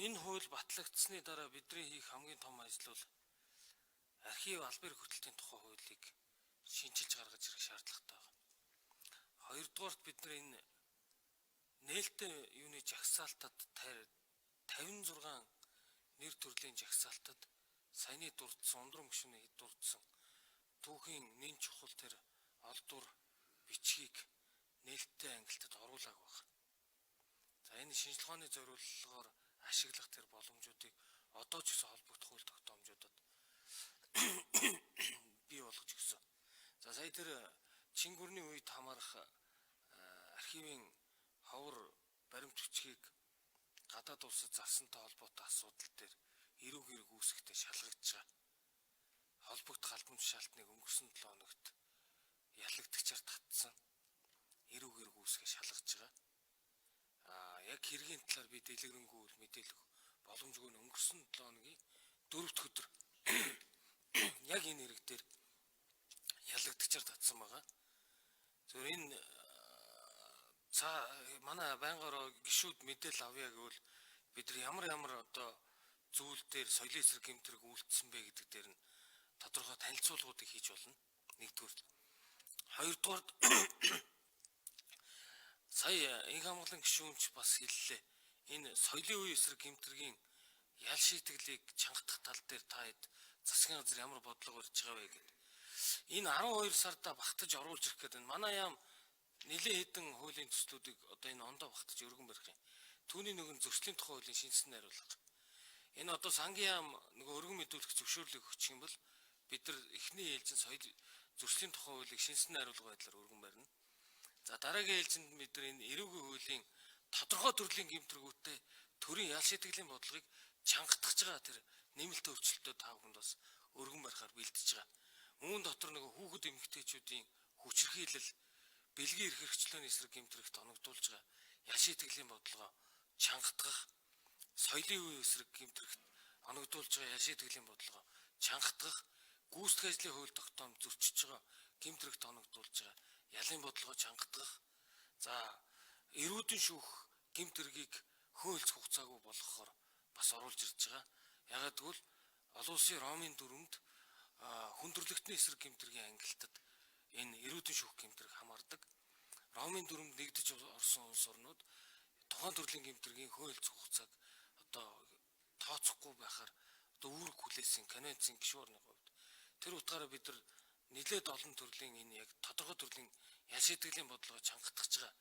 Энэ хууль батлагдсаны дараа бидний хийх хамгийн том ажил бол архив албан эрх хөтөлтийн тухай хуулийг шинчилж гаргаж ирэх шаардлагатай байна. Хоёрдугаарт бид нар энэ нээлттэй юуны жагсаалтад 56 нэр төрлийн жагсаалтад саяны дурдсан ундрам гишүүний дурдсан түүхийн нэн чухал тэр олдвор бичгийг нээлттэй ангилтад оруулаагүй байна. За, энэ шинжлэх ухааны зориуллогоор ашиглах тэр боломжуудыг одоо ч гэсэн холбогдох хууль тогтоомжуудад бий болгож өгсөн. За, сая тэр Чингүрний үед хамаарах архивын ховор баримт бичгийг гадаад улсад зарсантай холбоотой асуудал дээр эрүүг хэрэг үүсгэхдээ шалгагдж байгаа. Холбогдох албан тушаалтныг өнгөрсөн 7 хоногт ялагдагчаар татсан, эрүүг хэрэг үүсгээ шалгаж байгаа. Аа, яг хэргийн талаар би дэлгэрэнгүй мэдээлэх боломжгүй нь өнгөрсөн 7 хоногийн 4 дахь өдөр яг энэ хэрэг дээр ялагдагчаар татсан байгаа. Зөвхөн энэ цаа манай байнгараа гишүүд мэдээлэл авъя гэвэл бид нар ямар ямар одоо зүйл дээр соёлын эсрэг гэмтрэг үйлдсэн бэ гэдэг дээр нь тодорхой танилцуулгуудыг хийж болно. Нэгдүгээр. Хоёрдугаар, сая инх хамгаалан гишүүнч бас хэллээ. Энэ соёлын үе эсрэг гэмтрэгийн ял шийтгэлийг чангатах тал дээр та хэд засгийн газар ямар бодлого барьж байгаа вэ гэдэг. Энэ 12 сарда багтаж оруулж ирэх гэдэг нь манай яам нэлээд хэдэн хуулийн төслүүдийг одоо энэ ондоо багтаж өргөн барих юм. Түүний нэг нь зөрчлийн тухай хуулийн шингэсэн найруулга. Энэ одоо сангийн яам нөгөө өргөн мэдүүлэх зөвшөөрлийг өгчих юм бол бид нар эхний ээлжин соёл зөрчлийн тухай хуулийг шингэсэн найруулга байдлаар өргөн барина. За, дараагийн ээлжинд бид нар энэ эрүүгийн хуулийн тодорхой төрлийн гэмтрэгүүтээ төрийн ял шийтгэлийн бодлогыг чангатгах байгаа тэр нэмэлт өөрчлөлтөө та бүхэнд бас өргөн барихаар бэлдэж байгаа. Үүн дотор нөгөө хүүхэд эмэгтэйчүүдийн хүчирхийлэл, бэлгийн эрх хэрэгчлөөний эсрэг гэмтрэгт оногдуулж байгаа ял шийтгэлийн бодлогоо чангатгах, соёлын үе эсрэг гэмтрэгт оногдуулж байгаа ял шийтгэлийн бодлогоо чангатгах, гүйцэтгэх ажлын хууль тогтоом зөрчиж байгаа гэмтрэгт оногдуулж байгаа ялын бодлогоо чангатгах, за, эрүүдэн шүүх гэмтрэгийг хөөлцөх хугацаагүй болгохоор бас оруулж ирж байгаа. Ягаад гэвэл олон улсын Ромын дүрмэнд хүндрэлтний эсрэг гэмтрэгийн ангилтад энэ эрүүдэн шүүх гэмтрэг хамаардаг. Ромын дүрмэнд нэгдэж орсон улс орнууд тухайн төрлийн гэмтрэгийн хөөлцөх хугацааг одоо тооцохгүй байхаар одоо үүрэг хүлээсэн конвенцийн гишүүн орны хувьд. Тэр утгаараа бид нар нэлээд олон төрлийн энэ яг тодорхой төрлийн ял шийтгэлийн бодлогоо чангатгах байгаа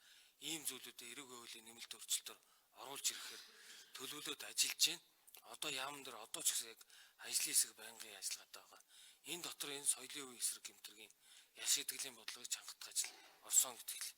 ийм зүйлүүдэд эрүүг хуулийн нэмэлт өөрчлөлтөөр оруулж ирэхээр төлөвлөд ажиллаж байна. Одоо яамн дээр одоо ч гэсэн яг ажлын хэсэг байнгын ажиллагаатай байгаа. Энэ дотор энэ соёлын үе эсрэг гэмтргийн ял шийтгэлийн бодлогыг чангатгах ажил орсон гэдэг хэлье.